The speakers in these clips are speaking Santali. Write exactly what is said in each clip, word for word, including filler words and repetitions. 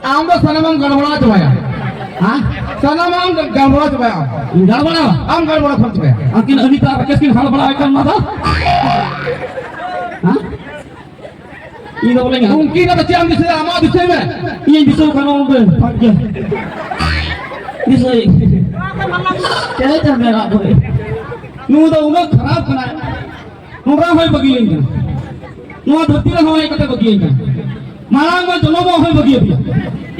ᱟᱢ ᱫᱚ ᱥᱟᱱᱟᱢᱮᱢ ᱜᱟᱲᱵᱟᱲᱟ ᱪᱟᱵᱟᱭᱟ᱾ ᱦᱮᱸ? ᱥᱟᱱᱟᱢᱮᱢ ᱜᱟᱲᱵᱟᱲᱟ ᱪᱟᱵᱟᱭᱟ ᱟᱢ᱾ ᱜᱟᱲᱵᱟᱲᱟ? ᱟᱢ ᱜᱟᱲᱵᱟᱲᱟ ᱠᱷᱚᱱ ᱪᱟᱵᱟᱭᱟ᱾ ᱟᱹᱠᱤᱱ ᱚᱱᱤᱛᱟ ᱟᱨ ᱨᱟᱠᱮᱥ ᱠᱤᱱ ᱦᱟᱲ ᱵᱟᱲᱟ ᱟᱠᱟᱱ ᱚᱱᱟ ᱫᱚ? ᱦᱮᱸ? ᱤᱧ ᱫᱚ ᱵᱚᱞᱮ ᱩᱱᱠᱤᱱ ᱫᱚ ᱪᱮᱫ ᱮᱢ ᱫᱤᱥᱟᱹᱭᱟ? ᱟᱢᱟᱜ ᱫᱤᱥᱟᱹᱭ ᱢᱮ᱾ ᱤᱧ ᱫᱤᱥᱟᱹ ᱠᱷᱟᱱ ᱩᱱᱠᱩ ᱯᱟᱸᱪ ᱜᱮ᱾ ᱫᱤᱥᱟᱹᱭ᱾ ᱪᱮᱫ ᱮ ᱢᱮᱱᱟᱜ ᱠᱚᱣᱟ? ᱱᱩᱭ ᱫᱚ ᱩᱱᱟᱹᱜ ᱠᱷᱟᱨᱟᱯ ᱠᱟᱱᱟᱭ᱾ ᱱᱚᱝᱠᱟ ᱦᱚᱸᱭ ᱵᱟᱹᱜᱤᱭᱟᱹᱧ ᱠᱟᱱᱟ᱾ ᱱᱚᱣᱟ ᱫᱷᱟᱹᱨᱛᱤ ᱨᱮᱦᱚᱸ ᱦᱮᱡ ᱠᱟᱛᱮ ᱵᱟᱹᱜᱤᱭᱟᱹᱧ ᱠᱟᱱᱟ᱾ ᱢᱟᱲᱟᱝ ᱢᱟ ᱡᱚᱱᱚᱢ ᱦᱚᱸᱭ ᱵᱟᱹᱜᱤᱭᱟᱹᱫᱤᱧᱟ᱾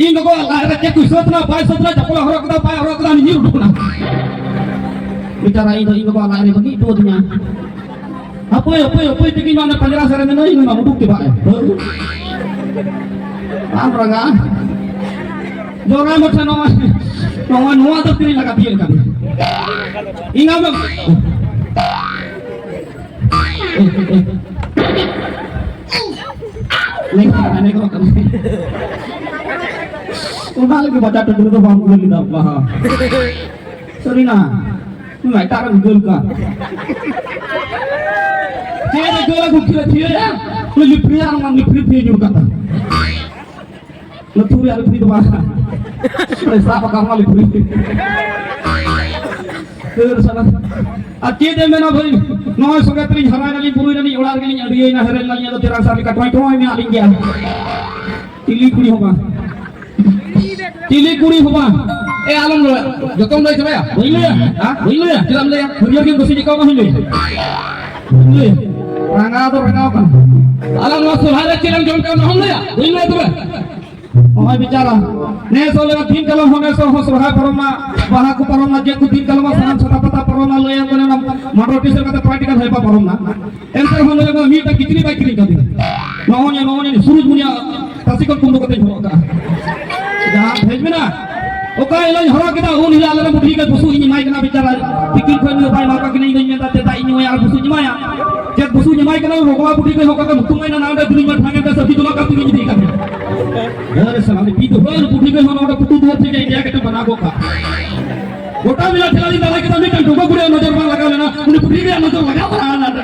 ᱤᱧ ᱜᱚᱜᱚ ᱞᱟᱡ ᱨᱮ ᱪᱮᱫ ᱠᱚ ᱥᱟᱹᱛ ᱮᱱᱟ, ᱵᱟᱭ ᱥᱟᱹᱛ ᱮᱱᱟ, ᱪᱟᱯᱚᱞ ᱦᱚᱨᱚᱜ ᱠᱮᱫᱟ, ᱵᱟᱭ ᱦᱚᱨᱚᱜ ᱠᱮᱫᱟ, ᱧᱤᱨ ᱩᱰᱩᱠ ᱮᱱᱟ᱾ ᱵᱮᱪᱟᱨᱟ ᱤᱧ ᱫᱚ ᱤᱧ ᱜᱚᱜᱚ ᱞᱟᱡ ᱨᱮ ᱵᱟᱹᱜᱤ ᱦᱚᱴᱚ ᱟᱹᱫᱤᱧᱟ᱾ ᱦᱟᱯᱳᱭ, ᱦᱟᱯᱳᱭ, ᱦᱟᱯᱳᱭ ᱛᱤᱠᱤᱱ ᱢᱟ ᱚᱱᱮ ᱯᱟᱸᱡᱽᱨᱟ ᱥᱮᱫ ᱨᱮ ᱢᱮᱱᱟᱹᱧ, ᱩᱱᱤ ᱢᱟ ᱩᱰᱩᱠ ᱜᱮ ᱵᱟᱭ᱾ ᱟᱢ ᱨᱟᱸᱜᱟ᱾ ᱡᱚᱨᱟ ᱢᱟᱪᱷᱟ ᱱᱚᱣᱟ, ᱱᱚᱣᱟ, ᱱᱚᱣᱟ ᱫᱚ ᱛᱤᱨᱤᱧ ᱞᱟᱜᱟ ᱛᱤᱭᱟᱹᱜ ᱠᱟᱫᱮᱭᱟ᱾ ᱤᱧ ᱟᱢ ᱞᱮᱠᱷᱟ ᱢᱟᱱᱮ ᱠᱚ ᱠᱟᱱᱟ᱾ ᱚᱱᱟ ᱞᱟᱹᱜᱤᱫ ᱵᱟᱡᱟᱨ ᱴᱟᱺᱰᱤ ᱨᱮᱫᱚ ᱵᱟᱢ ᱩᱰᱩᱠ ᱞᱮᱫᱟ ᱵᱟᱦᱟ᱾ ᱥᱟᱹᱨᱤᱱᱟ, ᱱᱩᱭ ᱮᱴᱟᱜ ᱨᱮᱢ ᱜᱳᱞ ᱠᱟᱜ᱾ ᱪᱮᱫ ᱮ ᱜᱳᱞ ᱟᱹᱜᱩ ᱠᱮᱫᱟ, ᱛᱷᱤᱭᱟᱹᱭᱟ? ᱱᱩᱭ ᱞᱤᱯᱷᱨᱤ ᱟᱨ ᱚᱱᱟ ᱞᱤᱯᱷᱨᱤ ᱛᱷᱤᱭᱟᱹ ᱧᱩᱨ ᱠᱟᱜ ᱛᱟᱢ᱾ ᱞᱟᱹᱴᱩ ᱨᱮᱭᱟᱜ ᱞᱤᱯᱷᱨᱤ ᱫᱚ ᱵᱟᱝ᱾ ᱚᱸᱰᱮ ᱥᱟᱵ ᱟᱠᱟᱫ ᱚᱱᱟ ᱞᱤᱯᱷᱨᱤ᱾ ᱫᱟᱹᱲ ᱥᱟᱞᱟ᱾ ᱟᱨ ᱪᱮᱫ ᱮᱢ ᱢᱮᱱᱟ ᱵᱷᱟᱹᱭ, ᱱᱚᱜᱼᱚᱭ ᱥᱚᱸᱜᱮ ᱛᱮᱞᱤᱧ ᱦᱟᱨᱟᱭᱱᱟᱞᱤᱧ, ᱵᱩᱨᱩᱭᱱᱟᱞᱤᱧ, ᱚᱲᱟᱜ ᱨᱮᱜᱮᱞᱤᱧ ᱟᱹᱰᱤᱭᱮᱱᱟ, ᱦᱮᱨᱮᱞ ᱱᱟᱞᱤᱧ, ᱟᱫᱚ ᱛᱮᱨᱟᱝ ᱥᱟᱨ ᱞᱮᱠᱟ ᱴᱚᱭ ᱴᱚᱭ ᱢᱮᱱᱟᱜ ᱞᱤᱧ ᱜᱮᱭᱟ᱾ ᱪᱤᱞᱤ ᱠᱩᱲᱤ ᱦᱚᱸ ᱵᱟᱝ᱾ ᱪᱤᱞᱤ ᱠᱩᱲᱤ ᱦᱚᱸ ᱵᱟᱝ᱾ ᱮ, ᱟᱞᱚᱢ ᱞᱟᱹᱭᱟ᱾ ᱡᱚᱛᱚᱢ ᱞᱟᱹᱭ ᱪᱟᱵᱟᱭᱟ? ᱵᱟᱹᱧ ᱞᱟᱹᱭᱟ᱾ ᱦᱮᱸ? ᱵᱟᱹᱧ ᱞᱟᱹᱭᱟ᱾ ᱪᱮᱫᱟᱜ ᱮᱢ ᱞᱟᱹᱭᱟ? ᱦᱟᱹᱨᱭᱟᱹᱲ ᱜᱮᱢ ᱜᱚᱥᱤ ᱪᱮᱫ ᱠᱚ ᱵᱟᱝ ᱞᱟᱹᱭᱟ? ᱵᱟᱹᱧ ᱞᱟᱹᱭᱟ᱾ ᱨᱟᱸᱜᱟᱣ ᱫᱚ ᱨᱟᱸᱜᱟᱣ ᱠᱟᱱᱟ᱾ ᱟᱞᱟᱝ ᱱᱚᱣᱟ ᱥᱚᱨᱦᱟᱭ ᱨᱮ ᱪᱮᱫ ᱮᱢ ᱡᱚᱢ ᱠᱮᱫᱟ ᱚᱱᱟ ᱦᱚᱸᱢ ᱞᱟᱹᱭᱟ? ᱵᱟᱹᱧ ᱞᱟᱹᱭᱟ ᱛᱚᱵᱮ᱾ ᱱᱚᱜᱼᱚᱭ ᱵᱮᱪᱟᱨᱟ᱾ ᱱᱮᱥ ᱦᱚᱸ ᱞᱟᱹᱭᱟ ᱫᱤᱱ ᱠᱟᱞᱚᱢ ᱦᱚᱸ ᱱᱮᱥ ᱦᱚᱸ ᱥᱚᱨᱦᱟᱭ ᱯᱟᱨᱚᱢ ᱱᱟ, ᱵᱟᱦᱟ ᱠᱚ ᱯᱟᱨᱚᱢ ᱱᱟ, ᱪᱮᱫ ᱠᱚ ᱫᱤᱱ ᱠᱟᱞᱚᱢ ᱥᱟᱱᱟᱢ ᱪᱷᱟᱛᱟ ᱯᱟᱛᱟ ᱯᱟᱨᱚᱢ ᱱᱟ, ᱞᱟᱹᱭᱟ ᱠᱚ ᱚᱱᱟ ᱢᱟᱰᱚᱨ ᱴᱤᱥᱟᱨ ᱠᱟᱛᱮ ᱯᱨᱮᱠᱴᱤᱠᱟᱞ ᱦᱮᱯᱟ ᱯᱟᱨᱚᱢ ᱱᱟ᱾ ᱮᱱᱛᱮ ᱨᱮᱦᱚᱸ ᱞᱟᱹᱭ ᱢᱮ, ᱢᱤᱫᱴᱟᱝ ᱠᱤᱪᱨᱤᱡ ᱵᱟᱭ ᱠᱤᱨᱤᱧ ᱠᱟᱫᱤᱧᱟ᱾ ᱱᱚᱜᱼᱚᱭ ᱱᱚᱜᱼᱚᱭ ᱥᱩᱨᱩᱡᱽ ᱢᱩᱱᱤᱭᱟᱜ ᱛᱟᱥᱮ ᱠᱷᱚᱱ ᱠᱩᱢᱵᱽᱲᱩ ᱠᱟᱛᱮᱧ ᱦᱚᱨᱚᱜ ᱠᱟᱜᱼᱟ᱾ ᱡᱟᱦᱟᱸ ᱵᱷᱮᱡᱽ ᱢᱮᱱᱟᱜ, ᱚᱠᱟ ᱦᱤᱞᱳᱜ ᱤᱧ ᱦᱚᱨᱚᱜ ᱠᱮᱫᱟ, ᱩᱱ ᱦᱤᱞᱳᱜ ᱟᱞᱮ ᱨᱮᱱ ᱵᱩᱰᱷᱤ ᱜᱮ ᱵᱩᱥᱩᱵ ᱤᱧ ᱮᱢᱟᱭ ᱠᱟᱱᱟ ᱵᱮᱪᱟᱨᱟ᱾ ᱛᱤᱠᱤᱱ ᱠᱷᱚᱱ ᱤᱧ ᱫᱚ ᱵᱟᱭ ᱮᱢᱟ ᱠᱟᱫᱤᱧᱟ, ᱤᱧ ᱫᱚᱧ ᱢᱮᱱᱫᱟ, "ᱪᱮᱫᱟᱜ ᱤᱧ ᱮᱢᱟᱭᱟ ᱟᱨ ᱵᱩᱥᱩᱵ ᱤᱧ ᱮᱢᱟᱭᱟ?" ᱪᱮᱫ ᱵᱩᱥᱩᱵ ᱤᱧ ᱮᱢᱟᱭ ᱠᱟᱱᱟ, ᱨᱚᱜᱚᱲᱟ ᱵᱩᱰᱷᱤ ᱜᱮ ᱦᱚᱸ ᱠᱟᱛᱮ ᱢᱩᱛᱩᱢ ᱟᱭ ᱱᱟ, ᱱᱚᱰᱮ ᱫᱩᱞᱤᱧ ᱢᱟ ᱴᱷᱟᱝ ᱮᱱ ᱛᱟᱭ, ᱥᱟᱹᱛᱤ ᱫᱚ ᱞᱟᱜᱟ ᱛᱮᱜᱮᱧ ᱤᱫᱤᱭ ᱠᱟᱫᱮᱭᱟ᱾ ᱟᱨᱮ ᱥᱟᱞᱟ, ᱩᱱᱤ ᱯᱤ ᱫᱚ ᱦᱳᱭ, ᱩᱱᱤ ᱵᱩᱰᱷᱤ ᱜᱮ ᱦᱚᱸ ᱱᱚᱰᱮ ᱯᱩᱛᱩ ᱫᱩᱣᱟᱹᱨ ᱴᱷᱮᱱ ᱤᱧ ᱤᱫᱤᱭᱟ ᱠᱟᱛᱮ ᱵᱟᱱᱟ ᱜᱚᱜ ᱠᱟᱜ᱾ ᱜᱚᱴᱟ ᱢᱮᱞᱟ ᱴᱷᱮᱞᱟ ᱞᱤᱧ ᱫᱟᱬᱟ ᱠᱮᱫᱟ, ᱢᱤᱫᱴᱟᱝ ᱰᱚᱜᱚ ᱠᱩᱲᱤᱭᱟᱜ ᱱᱚᱡᱚᱨ ᱵᱟᱝ ᱞᱟᱜᱟᱣ ᱞᱮᱱᱟ, ᱩᱱᱤ ᱵᱩᱰᱷᱤ ᱜᱮᱭᱟᱜ ᱱᱚᱡᱚᱨ ᱞᱟᱜᱟᱣ ᱠᱟᱱᱟ ᱚᱱᱟ ᱨᱮ᱾